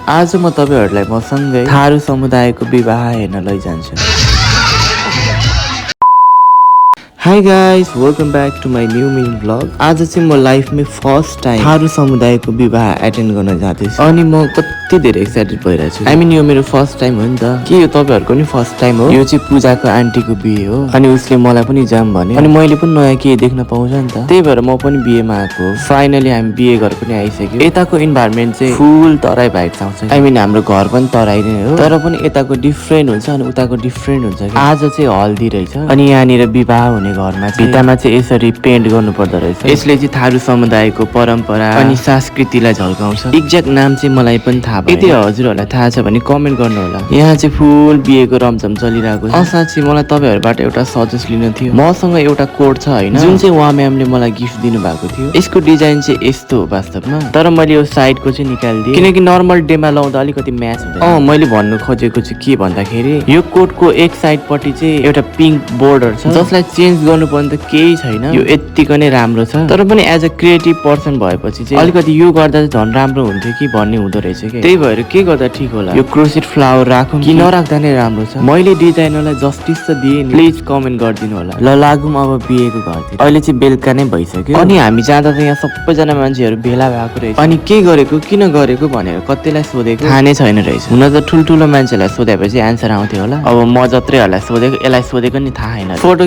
आज म तपाईहरुलाई मसँगै थारू समुदायको विवाह हेर्न लैजान्छु। High guys, welcome back to my new mini blog. आज चाहिँ म लाइफमै फर्स्ट टाइम थारू समुदायको विवाह एटेन्ड गर्न जाँदैछु अनि म कति धेरै एक्साइटेड भइरहेको छु। आई मिन यो मेरो फर्स्ट टाइम हो नि त। के यो तपाईहरुको पनि फर्स्ट टाइम हो? यो चाहिँ पूजाको आन्टीको बिहे हो अनि उसले मलाई पनि जाम भन्यो अनि मैले पनि नयाँ के देख्न पाउँछ नि त। त्यही भएर म पनि बिहेमा आएको हो। फाइनली हामी बिहे घर पनि आइसक्यो। यताको इन्भाइरोमेन्ट चाहिँ फुल तराई भाइब्स आउँछ। आई मिन हाम्रो घर पनि तराई नै हो तर पनि यताको डिफ्रेन्ट हुन्छ अनि उताको डिफ्रेन्ट हुन्छ। आज चाहिँ हल्दी रहेछ अनि यहाँनिर विवाह हुने घरमा भित्तामा चाहिँ यसरी पेन्ट गर्नु पर्दो रहेछ। यसले चाहिँ थारू समुदायको परम्परा अनि संस्कृतिलाई झल्काउँछ। एक्ज्याक्ट नाम चाहिँ मलाई पनि थाहा भएन। यदि हजुरहरूलाई थाहा छ भने कमेन्ट गर्नु होला। यहाँ चाहिँ फुल बिहेको रमझम चलिरहेको छ। साँच्चै मलाई तपाईहरुबाट एउटा सजेस्ट लिन थियो। मसँग एउटा कोट छ हैन जुन चाहिँ उहाँ म्यामले मलाई गिफ्ट दिनु भएको थियो। यसको डिजाइन चाहिँ यस्तो हो वास्तवमा तर मैले यो साइडको चाहिँ निकाल्दिए किनकि नर्मल डेमा लाउँदा अलिकति म्याच हुँदैन। मैले भन्नु खोजेको चाहिँ के भन्दाखेरि यो कोटको एक साइडपट्टि चाहिँ एउटा पिङ्क बोर्डर छ जसलाई चेन्ज गर्नुपर्ने त केही छैन। यो यतिको नै राम्रो छ तर पनि एज अ क्रिएटिभ पर्सन भएपछि चाहिँ अलिकति यो गर्दा चाहिँ झन् राम्रो हुन्थ्यो कि भन्ने हुँदो रहेछ के। त्यही भएर के गर्दा ठिक होला? यो क्रोसेट फ्लावर राखौँ कि नराख्दा नै राम्रो छ? मैले डिजाइनरलाई जस्टिस त दिएँ नि। प्लिज कमेन्ट गरिदिनु होला। ल लागौँ अब बिहेको घरतिर। अहिले चाहिँ बेलुका नै भइसक्यो अनि हामी जाँदा त यहाँ सबैजना मान्छेहरू भेला भएको रहेछ। अनि के गरेको किन गरेको भनेर कतिलाई सोधेको थाहा नै छैन रहेछ। हुन त ठुल्ठुलो मान्छेलाई सोधेपछि एन्सर आउँथ्यो होला। अब म जत्रैहरूलाई सोधेको यसलाई सोधेको नि थाहा छैन। फोटो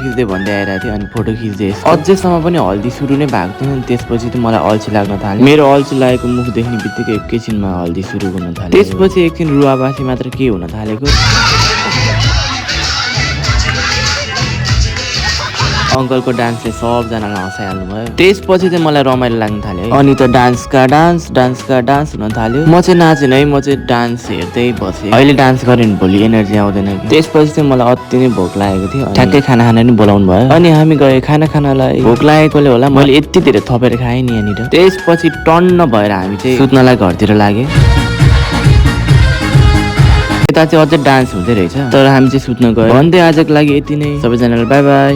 खिच्दै भन्दै आइरहेको थियो अनि फोटो खिच्दै अझैसम्म पनि हल्दी सुरु नै भएको थियो। त्यसपछि त मलाई अल्छी लाग्न थाल्यो। मेरो अल्छी लागेको मुख देख्ने बित्तिकै एकैछिनमा हल्दी सुरु गर्न थाल्यो। त्यसपछि एकछिन रुवाबासी मात्र के हुन थालेको अङ्कलको डान्सले सबजनालाई हँसाइहाल्नु भयो। त्यसपछि चाहिँ मलाई रमाइलो लाग्न थाल्यो अनि त डान्सका डान्स हुन थाल्यो। म चाहिँ नाचेन है, म चाहिँ डान्स हेर्दै बसेँ। अहिले डान्स गरेँ भने भोलि एनर्जी आउँदैन कि। त्यसपछि चाहिँ मलाई अति नै भोक लागेको थियो। ठ्याक्कै खाना नि बोलाउनु भयो अनि हामी गए खाना खानलाई। भोक लागेकोले होला मैले यति धेरै थपेर खाएँ नि यहाँनिर। त्यसपछि टन्न भएर हामी चाहिँ सुत्नलाई घरतिर लाग्यो। यता चाहिँ अझै डान्स हुँदै रहेछ तर हामी चाहिँ सुत्न गयो। भन्दै आजको लागि यति नै। सबैजनालाई बाई बाई।